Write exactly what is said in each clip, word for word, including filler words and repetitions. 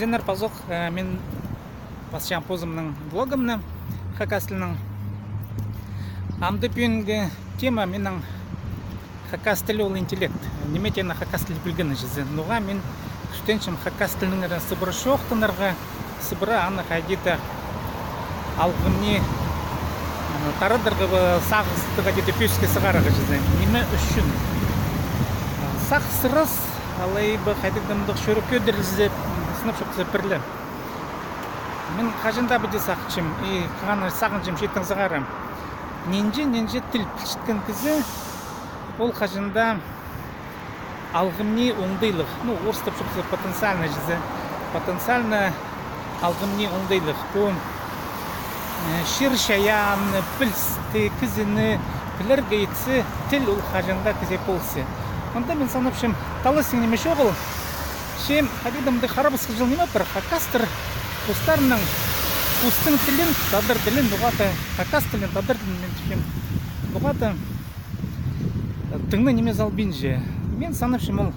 Синнер пазох, э, мин пасчам позымның блогымны хакас тілінең. Амды пӱӱнгі тема минің хакас тілі ол интеллект. Ниме теені хакас тілі пілгені чізе. Ноға мин кӱстенчем хакас тілінең сыбыра чоохтанарға, сыбыра аны хайди-да алғымни, м, тарадарға ба сағысты хайди-да пӧзікке сығарарға чізе. Ниме ӱчӱн? Сағыс рас, алай ба хайдағ-да мындағ чӱрек кӧдірілзе, сынап чоохтаза пірле. Мин хаҷан даа піди сағынчам, и ханы сағынчам, чииттең сығарам. Нинҷе, нинҷе тіл пілчеткен кізі, ол хаҷан даа алғымни оңдайлығ. Ну, орыстап чоохтаза, потенциально чізе. Потенциально алғымни оңдайлығ. Пу, э, чир-чайаанны, пілісті, кізіні пілерге итсе, тіл ол хаҷан даа кізее полысча. Мында мин санапчам, таласчаң ниме чоғыл. Че хайдағ-да мындағ харабысхыҷыл ниме пар, хакастар постарының постың тілін, тадар тілін, ноға-да, хакас тілін, тадар тілін, мин тіпчем, ноға-да тың на ниме салбинча. Мин санапчам, ол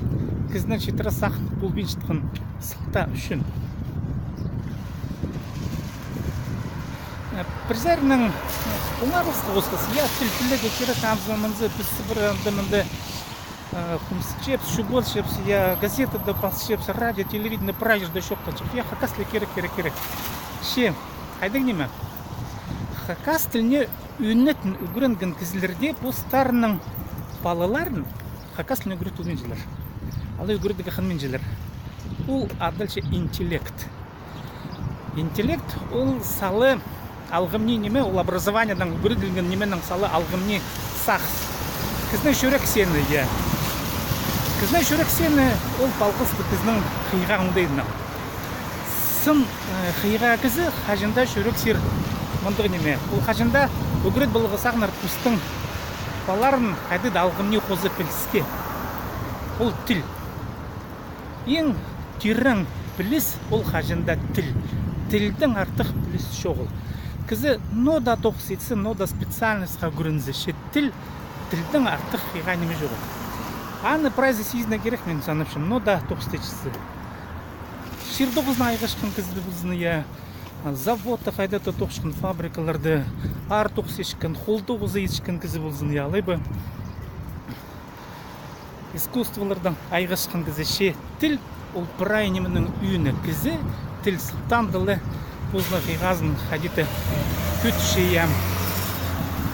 кізінің читіре сағын полбинчатхан сылтаа ӱчӱн. Э, пір саринаң, э, оңарылысха хозғас, я, тіл пілерге кирек, анзы-мынзы, піс пір анда-мында, э, хомсчабыс, чугулчабыс, я, газетада пасчабыс, радио, телевидение, прай чирде чоохтапчабыс. Я, хакас тілі кирек, кирек, кирек. Че, хайдағ ниме? Хакас тіліне ӱнетін ӱгренген кізілерде постарының палаларын хакас тіліне ӱгретпинчелер. Алай ӱгредерге хынминчалар. Ол адалча интеллект. Интеллект ол сала алғымни ниме, ол образованиедаң ӱгреділген нименің сала алғымни сағыс. Кізінің чӱрек сині, я. Кізінің чӱрек сині ол палғалыстығ кізінің хыйға оңдайынаң. Сын, э, хыйға кізі хаҷан даа чӱрексир мындағ ниме. Ол хаҷан даа ӱгрет поларға сағынар постың палаларын хайдағ-да алғымни хоза піліске. Ол тіл. Иң тирең піліс ол хаҷан даа тіл. Тілдең артых піліс чоғыл. Кізі ноо даа тоғыс итсе, ноо даа специальностьха ӱгрензе, че тіл, тілдең артых хыйға ниме чоғыл. Аны прайзы сизінерге кирек, мин санапчам, ноо даа тоғыс итчезе. Чир тоғызынаң айғасчатхан кізі ползын, я, заводта хайда-да тоғынчатхан, фабрикаларда аар тоғыс итчеткен, хол тоғызы итчеткен кізі ползын, я, алай ба искусстволардаң айғасчатхан кізі, че тіл ол прай нименің ӧӧні. Кізі тіл сылтаанда ла позының хыйғазын хайди-да кӧдірче, я.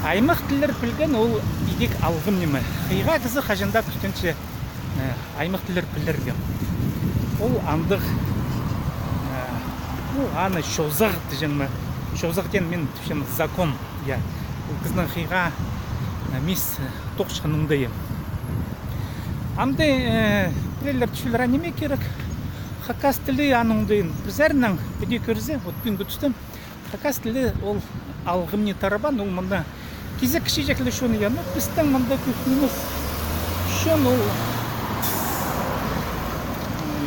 Аймах тіллер пілген ол идӧк алғым ниме. Хыйға кізі хаҷан даа кӱстенче, э, аймах тіллер пілерге. Ол андағ, э, ну, аны чозағ тіҷең ме? Чозағ теен мин тіпчем закон, я. Ол кізінің хыйға, э, мис, э, тоғынчатхан оңдайы. Амды, э, пірелер тіпчелер, а ниме кирек хакас тілі, аның оңдайын. Пір саринаң піди кӧрзе, вот пӱӱнгі туста хакас тілі ол алғымни тарабан, ол мында кизек кічіҷек ле чон, я, ну, пістің мында кӧп нимес чон, ол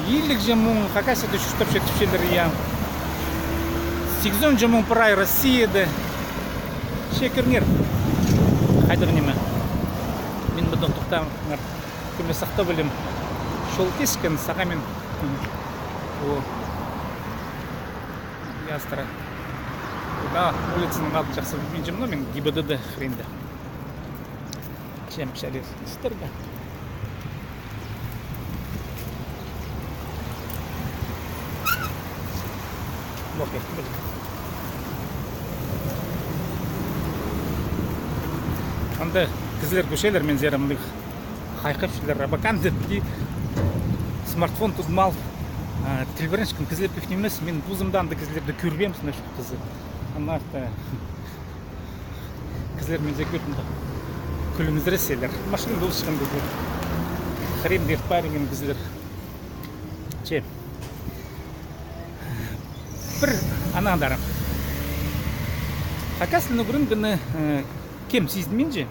илігҷе муң Хакасияда чуртапча тіпчелер, я. Сигізонҷа муң прай Россияда. Че кӧріңер, хайдағ ниме. Мин мында тохтааңар, кӧмес сахтап алим. Чол кескен, сағам мин. О. Ястыра. Да, улицаның атын чахсы пілбинчем, но мин ГИБДД хыринда. Чем чарир истерге. Бох, я, анда кізілер кӧрчелер, мин сірерге мындағ хайхапчалар, абакан тіп, и смартфон тудып ал, а, тілбіренчеткен кізілер кӧп нимес, мин позым даа андағ кізілерні кӧрбеем, значит, кізі. Ана, э, кізілер мин кӧрдім дее. Кӱлімзіресчелер. Машина полысчатхан кізілер. Хрен пиріп парингем кізілер. Че. Пір анаңар. Хакас тілін ӱгренгені, э, кем сизінминче,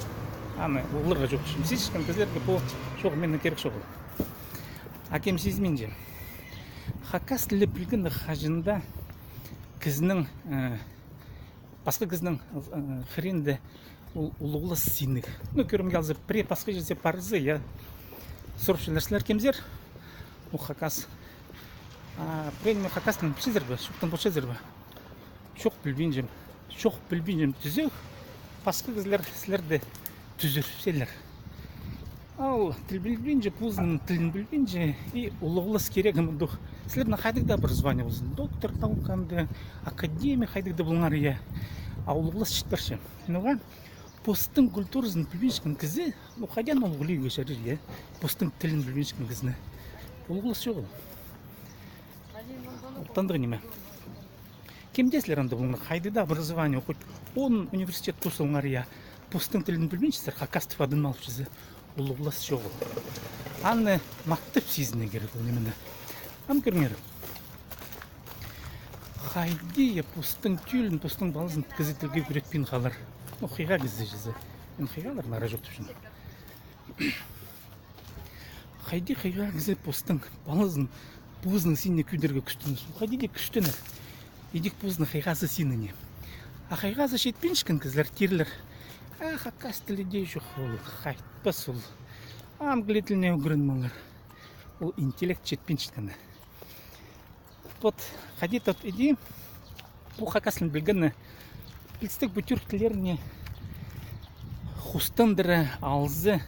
аны оларға чох. Сизінчеткен кізілерге пу чоғыл, мені кирек чоғыл. А кем сизінминче. Хакас тілі пілгені хаҷан даа кізінің, э, пасха кізінің, э, хыринда ол улуғлас синніг. Ну, кӧрімге алза, пірее пасха чирзер парза, я, сурчалар: сірер кемзер? Ол хакас. А, пірее ниме хакас тілін пілчезер бе, чоохтан полчазар ба? Чох, пілбинчем. Чох, пілбинчем тӱзек. Пасха кізілер сірердең тӱзіріпчелер. Ол тіл пілбинче, позының тілін пілбинче, и улуғлас кирегі мындох. Сірернің хайдағ даа образование ползын, доктор наук анда, академик хайдағ даа полыңар, я. А улуғлас читпинче. Ноға? Постың культуразын пілбинчеткен кізі, ну, хайди аны улуғлирға чарир, я? Постың тілін пілбинчеткен кізіні. Улуғлас чоғыл. Ол тандығ ниме. Кемде сірер анда полыңар, хайдағ даа образование, хоть он университет тоос алыңар, я. Постың тілін пілбинчезер, хакас тіп адын алыпчазар, улуғлас чоғыл. Аны махтап сизінерге кирек ол нимені. Ам кӧріңер. Хайди, я, постың тӧлін, постың палазын кізі тілге ӱгретпин халар. Ну, хыйға кізі чізе. Мин хыйғаларны ара чоохтапчам. Хайди хыйға кізі постың палазын позының синіне кӧдірерге кӱстенер. Хайди дее кӱстенер. Идӧк позының хыйғазы синіне. А хыйғазы читпинчеткен кізілер тирлер: а, хакас тілі дее чох ол, хайтпас ол. Англия тіліне ӱгреніп алар. Ол интеллект читпинчеткені. Вот, хайди тіп иди, пу хакас тілін пілгені, пілістіг, пу тӱрк тіллеріне хустандыра алза,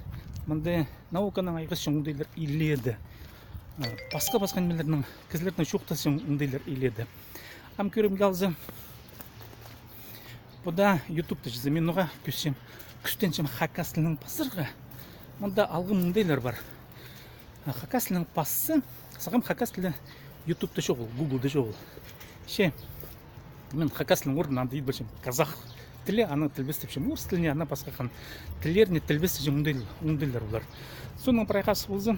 мында науканың айғасчаң оңдайлар илееде. Э, пасха-пасха нимелернің, кізілернең чоохтасчаң оңдайлар илееде. Ам кӧрімге алза, пу даа ютубта чізе, мин ноға кӧсчем, кӱстенчем хакас тілінең пазарға. Мында алғым оңдайлар пар. А, хакас тілінең паза, сағам хакас тілі ютубта чоғыл, гуглда чоғыл. Че, мин хакас тілінең орнын анда идіп алчам, казах тілі, аны тілбестепчем орыс тіліне, аны пасха хан тіллеріне тілбестепчем, оңдай-, оңдайлар олар. Соның прайзы полза,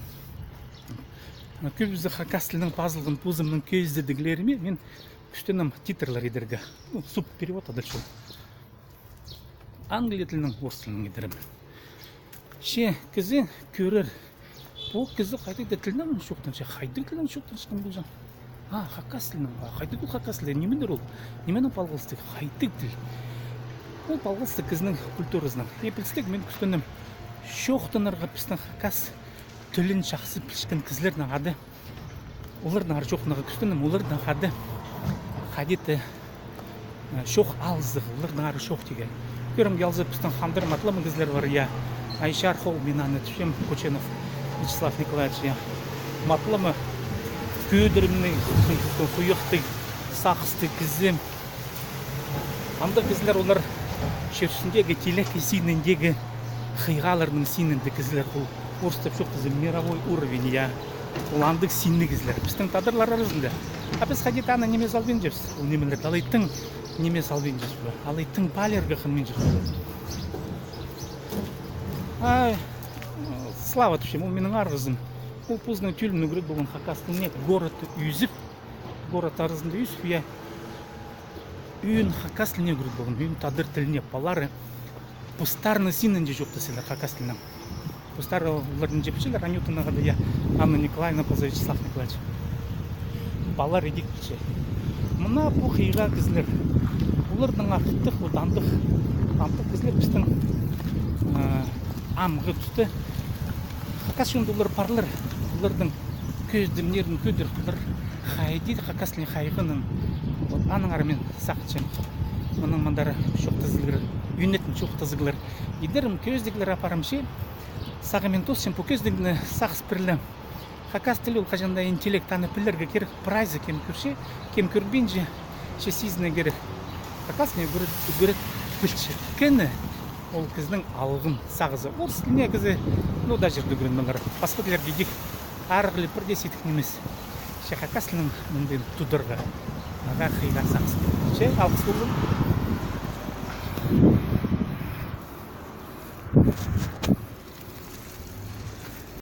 кӧбізі хакас тілінең пазылған позымның кӧзідіглеріме мин кӱстенем титрлер идерге. Ну, субперевод адалча ол. Англия тілінең орыс тілінең идерім. Че кізі кӧрер, пу кізі хайдағ-да тілнең чоохтанча, хайдағ тілнең чоохтанчатхан полҷаң. А, хакас тілінең, а, хайдағ ол хакас тілі, нимедір ол? Нименең палғалыстығ, хайдағ тіл? Ол палғалыстығ кізінің культуразынаң. И пілістіг, мин кӱстенем чоохтанарға пістің хакас тілін чахсы пілчеткен кізілернең хада. Оларнаңар чоохтанарға кӱстенем, оларнаң хада, хайди-да, э, чоох алызығ, оларнаңар чоохтирға. Кӧрімге алза, пістің Хандыр матламы кізілер пар, я. Айчар Хол, мин аны тіпчем, Кученов Вячеслав Николаевич, я. Матламы кӧдірімніг, ху-, ху-, хуйахтығ, сағыстығ кізі. Андағ кізілер олар чир ӱстӱндегі, тилекке синіндегі хыйғаларның синінде кізілер, ол орыстап чоохтаза мировой уровень, я. Ол андағ синніг кізілер. Пістің тадарлар аразында. А піс хайди-да аны ниме салбинчабыс. Ол нимелерні алай тың ниме салбинчабыс. Алай тың паалирға хынминчабыс. А, Слава тіпчем, ол минің арғызым. Ол позының тӧлін ӱгрет полған хакас тіліне, городта ӧзіп, город аразында ӧзіп, я. Ӧӧн хакас тіліне ӱгрет полған, ӧӧн тадар тіліне. Палалары постарының синінде чоохтасчалар хакас тілінең. Постары оларның чепчелер, Анютанаң хада, я, Анна Николаевна паза Вячеслав Николаевич. Палалар идӧк пілче. Мына пу хыйға кізілер. Оларның артых, вот андағ, андағ кізілер пістің, э, амғы туста. Хакас чонында олар парлар. Оларның кӧзідімнерін кӧдір, олар хайди хакас тіліне хайығ ниме. Вот аннаңар мин сағынчам. Мының мындар чоохтазығлар, ӧнетін чоохтазығлар. Идерім, кӧзідіглер апарам че. Сағам мин тоосчам пу кӧзідігні сағыс пірле. Хакас тілі ол хаҷан даа интеллект, аны пілерге кирек, прайзы кем кӧрче, кем кӧрбинче, че сизінерге кирек. Хакас тіліне ӱгрет-, ӱгрет пілчеткені, ол кізінің алғым сағызы. Орыс тіліне кізі, ну, даже ӱгренмеелер. Пасха тіллерге идӧк арығлығ, пірдее сидік нимес. Че хакас тілін мындағ тударға. Мағаа хыйға сағыс. Че, алғыс ползын.